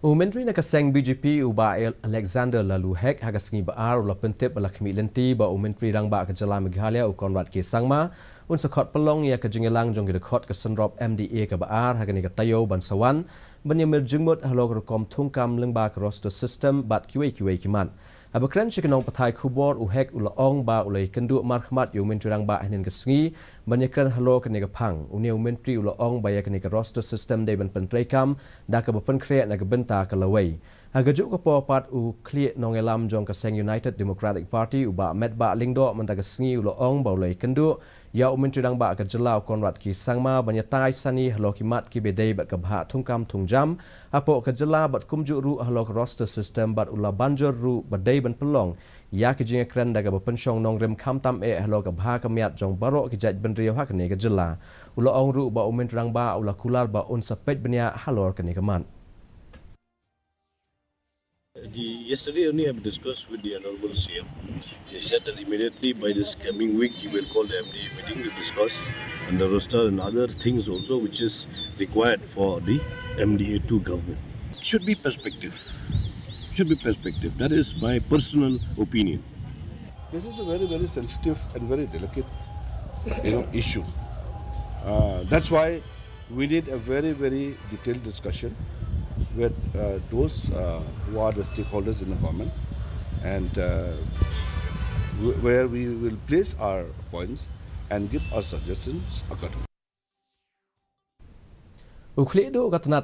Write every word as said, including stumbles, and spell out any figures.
U Myntri na ka seng B J P u Bah Alexander Laloo Hek ha ka sngi Ba-ar u la pyntip ba la khmih lynti ba u Myntri Rangbah ka Jylla Meghalaya u Conrad K Sangma un sa khot pynlong ïa ka jingïalang jong ki dkhot ka synrop M D A ka Ba-ar ha kane ka taïew ban sa wan ban ïamir jingmut halor ka rukom thungkam lyngba ka roster system bad kiwei kiwei ki mat. Haba kren sha ki nongpathai khubor, u Hek u la ong ba u la ïakynduh markhmat ïa u Myntri Rangbah hynnin ka sngi ban ïakren halor kane ka phang. Une u Myntri u la ong ba ïa kane ka roster system dei ban pyntreikam da kaba pynkhreh na ka bynta ka lawei. Ha kajuh ka por pat, u khlieh nongïalam jong ka seng United Democratic Party u Bah Metbah Lyngdoh mynta ka sngi u la ong ba u la ïakynduh ïa u Myntri Rangbah ka Jylla u Conrad K Sangma ban ïatai sani halor ki mat kiba dei bad ka bhah thungkam thungjam hapoh ka Jylla bad kumjuh ruh halor ka roster system, bad u la ban jur ruh ba dei ban pynlong ïa ki jingïakren da kaba pynshong nongrim khamtam eh halor ka bha ka miat jong baroh ki jaitbynriew ha kane ka Jylla. U la ong ruh ba u Myntri Rangbah u la kular ba un sa peit bniah halor kane ka mat. The, yesterday only I discussed with the Honorable C M. He said that immediately by this coming week he will call the M D A meeting to discuss on the roster and other things also which is required for the M D A two government. It should be perspective. Should be perspective. That is my personal opinion. This is a very, very sensitive and very delicate, you know, issue. Uh, that's why we need a very, very detailed discussion with uh, those uh, who are the stakeholders in the government, and uh, wh- where we will place our points and give our suggestions accordingly. U khlieh duh ka tnat